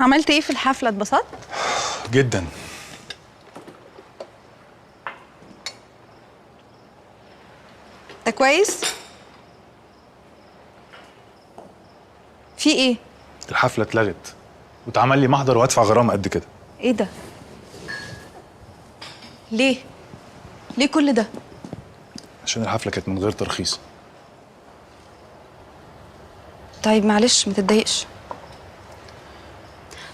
عملت ايه في الحفلة؟ اتبسطت؟ جدا. انت كويس؟ في ايه؟ الحفلة اتلغت واتعمل لي محضر وادفع غرامة قد كده. ايه ده؟ ليه؟ ليه كل ده؟ عشان الحفلة كانت من غير ترخيص. طيب معلش ما تتضايقش.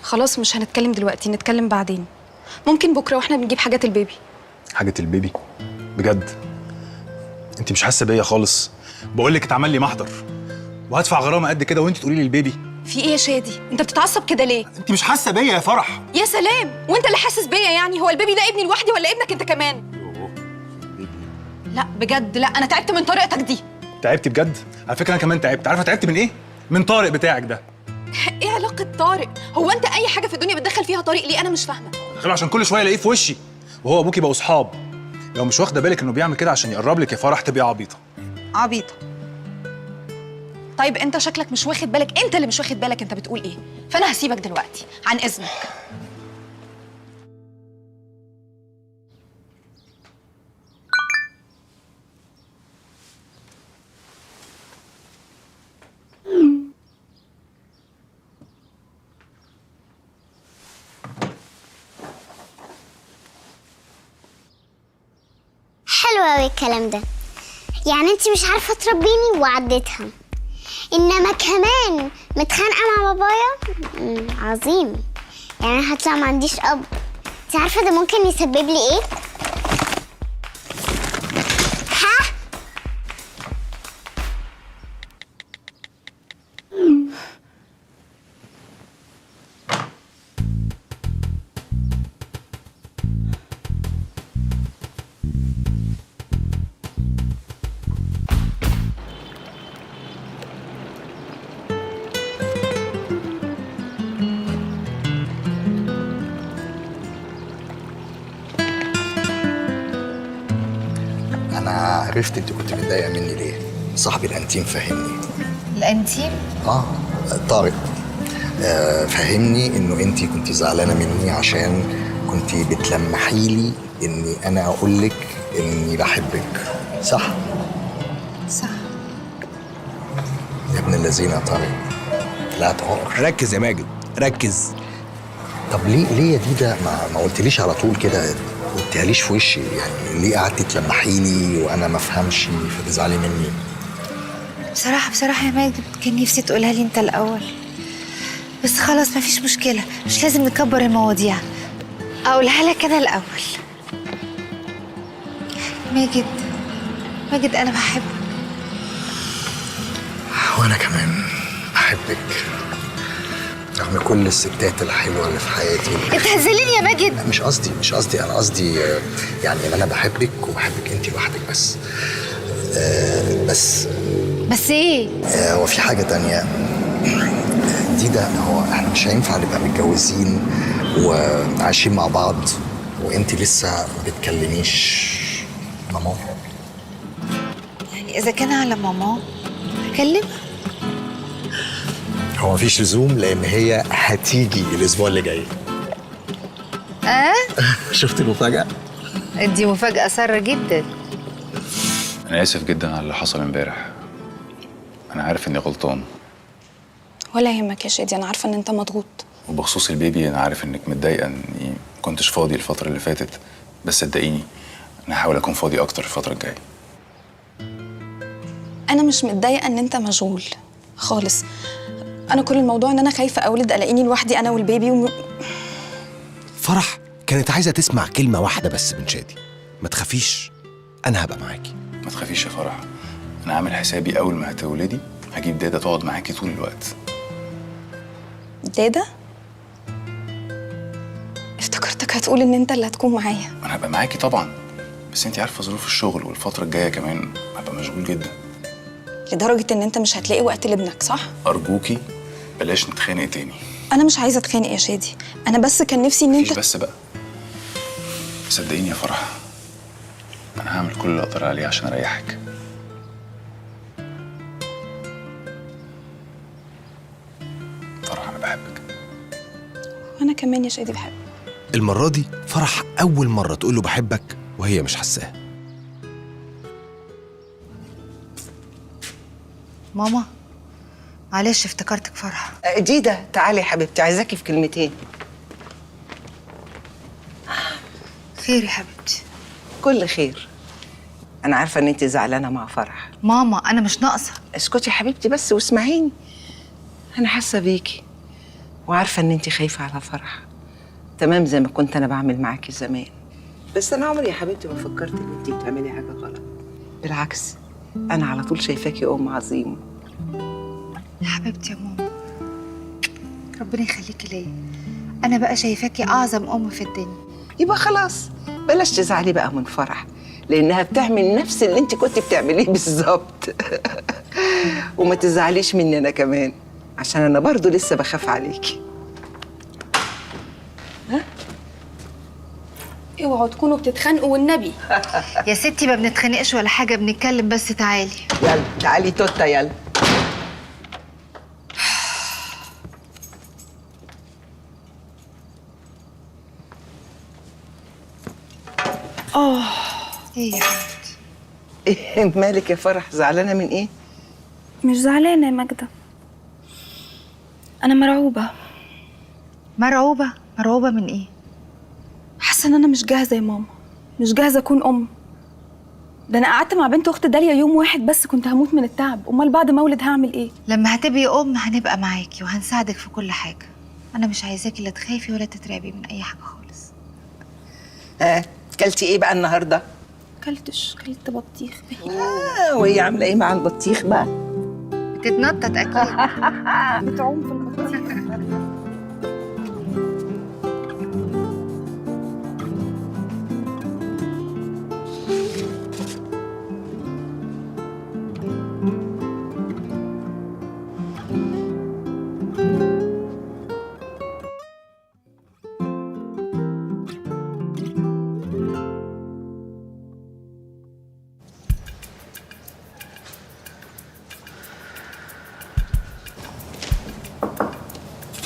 خلاص مش هنتكلم دلوقتي، نتكلم بعدين. ممكن بكره واحنا بنجيب حاجات البيبي. حاجة البيبي؟ بجد؟ انت مش حاسه بيا خالص. بقول لك اتعمل لي محضر وهدفع غرامة قد كده وانت تقولي لي البيبي. في ايه يا شادي؟ انت بتتعصب كده ليه؟ انت مش حاسه بيا يا فرح. يا سلام، وانت اللي حاسس بيا يعني؟ هو البيبي ده ابني لوحدي ولا ابنك انت كمان؟ يوه البيبي. لا بجد لا، انا تعبت من طريقتك دي. تعبتي بجد؟ على فكرة انا كمان تعبت. عارفه تعبت من ايه؟ من طارق بتاعك ده. ايه علاقة طارق؟ هو انت اي حاجة في الدنيا بتدخل فيها طارق ليه؟ انا مش فاهمه. دخله عشان كل شوية الاقيه في وشي، وهو ابوكي بقوا اصحاب. لو مش واخده بالك انه بيعمل كده عشان يقرب لك يا فرح تبقي عبيطه. عبيطه؟ طيب انت شكلك مش واخد بالك، انت اللي مش واخد بالك انت بتقول ايه. فانا هسيبك دلوقتي عن اذنك. حلو قوي الكلام ده. يعني انت مش عارفه تربيني وعدتها، انما كمان متخانقه مع بابايا. عظيم. يعني انا هطلع ما عنديش اب. انت عارفه ده ممكن يسبب لي ايه؟ ها؟ أنا عرفت أنت كنت متضايقة مني ليه. صاحبي الأنتيم فهمني. الأنتيم؟ آه طارق. فهمني إنه أنت كنت زعلانة مني عشان كنت بتلمحي لي إني أنا أقول لك إني بحبك، صح؟ صح. يا ابن الذين يا طارق، لا تعقر. ركز يا ماجد، ركز. طب ليه يا ديدا ما قلتليش على طول كده؟ قلتهاليش في وشي يعني؟ ليه قعدتي تلمحيلي وانا ما افهمش فتزعلي مني؟ بصراحة يا ماجد كان نفسي تقولها لي انت الأول، بس خلاص مفيش مشكلة، مش لازم نكبر المواضيع. أقولها لك أنا الأول. ماجد، ماجد أنا بحبك. وأنا كمان بحبك، رغم كل الستات الحلوة اللي في حياتي. انت هزلني يا ماجد. مش قصدي، أنا قصدي يعني إن أنا بحبك وبحبك أنت لوحدك بس. بس إيه؟ هو في حاجة تانية ديدا، هو إحنا مش هينفع نبقى متجوزين وعايشين مع بعض وأنت لسه ما بتكلميش ماما. يعني إذا كان على ماما هكلمها. هو مفيش لزوم لأن هي هتيجي الأسبوع اللي جاي. أه؟ شفت المفاجأة؟ دي مفاجأة سارة جدا. أنا آسف جدا على اللي حصل امبارح. أنا عارف إني غلطان. ولا يهمك يا شادي، أنا عارفة إن أنت مضغوط. وبخصوص البيبي أنا عارف إنك متضايقة إني ما كنتش فاضي الفترة اللي فاتت، بس صدقيني أنا هحاول أكون فاضي أكتر الفترة الجاية. أنا مش متضايقة إن أنت مشغول خالص. أنا كل الموضوع إن أنا خايفة أولد ألاقيني لوحدي أنا والبيبي فرح كانت عايزة تسمع كلمة واحدة بس من شادي: ما تخافيش أنا هبقى معاكي. ما تخافيش يا فرح، أنا عامل حسابي أول ما هتولدي هجيب دادا تقعد معاكي طول الوقت. دادا؟ افتكرتك هتقول إن أنت اللي هتكون معايا. أنا هبقى معاكي طبعا، بس أنت عارفة ظروف الشغل والفترة الجاية كمان هبقى مشغول جدا. لدرجة إن أنت مش هتلاقي وقت لابنك، صح؟ أرجوكي بلاش نتخانق تاني. أنا مش عايزة أتخانق يا شادي، أنا بس كان نفسي إن أنت. مفيش بس بقى، صدقيني يا فرح أنا هعمل كل اللي أقدر عليه عشان أريحك. فرح أنا بحبك. وانا كمان يا شادي بحبك. المرة دي فرح اول مرة تقول له بحبك وهي مش حاساها. ماما معلش افتكرتك فرح. ديدا تعالي يا حبيبتي، عايزاكي في كلمتين. خير يا حبيبتي؟ كل خير. انا عارفه ان انت زعلانة مع فرح. ماما انا مش ناقصه. اسكتي يا حبيبتي بس واسمعيني. انا حاسه بيكي وعارفه ان انت خايفة على فرح، تمام زي ما كنت انا بعمل معاكي زمان. بس انا عمري يا حبيبتي ما فكرت ان انت بتعملي حاجة غلط، بالعكس انا على طول شايفاكي ام عظيمة. يا حبيبتي يا ماما ربنا يخليكي ليا، انا بقى شايفاكي اعظم ام في الدنيا. يبقى خلاص بلاش تزعلي بقى من فرح، لانها بتعمل نفس اللي انت كنت بتعمليه بالظبط. وما تزعليش مني انا كمان، عشان انا برضو لسه بخاف عليكي. ها؟ اوعوا تكونوا بتتخانقوا والنبي. يا ستي ما بنتخانقش ولا حاجة، بنتكلم بس. تعالي يلا، تعالي توتا يلا. ايه يا حبيبتي؟ ايه مالك يا فرح، زعلانة من ايه؟ مش زعلانة يا ماجدة، انا مرعوبه. مرعوبه؟ مرعوبه من ايه؟ حاسه ان انا مش جاهزة يا ماما، مش جاهزة اكون ام. ده انا قعدت مع بنت اخت داليا يوم واحد بس كنت هموت من التعب، امال بعد ما اولد هعمل ايه؟ لما هتبقي ام هنبقى معاكي وهنساعدك في كل حاجة. انا مش عايزاكي لا تخافي ولا تترعبي من اي حاجة خالص. كلتي ايه بقى النهارده؟ كلتش، كلت بطيخ. وهي عامله ايه مع البطيخ بقى؟ بتتنطط اكيد. بتعوم في البطيخ.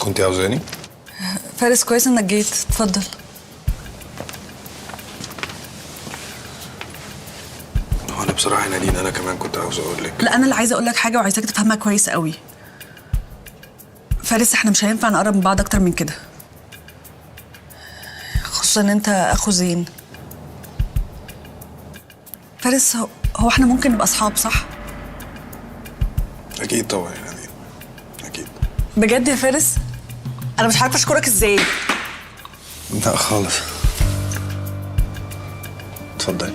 كنت عاوزاني؟ فارس كويس انك جيت، اتفضل. هو انا بصراحة يا نادين انا كمان كنت عاوز اقول لك. لا انا اللي عايزه اقول لك حاجة وعايزاك تفهمها كويس قوي. فارس احنا مش هينفع نقرب من بعض اكتر من كده، خصوصا ان انت اخو زين. فارس هو احنا ممكن نبقى اصحاب صح؟ اكيد طبعا يا نادين، اكيد. بجد يا فارس انا مش عارفه اشكرك ازاي. لا خالص، اتفضلي.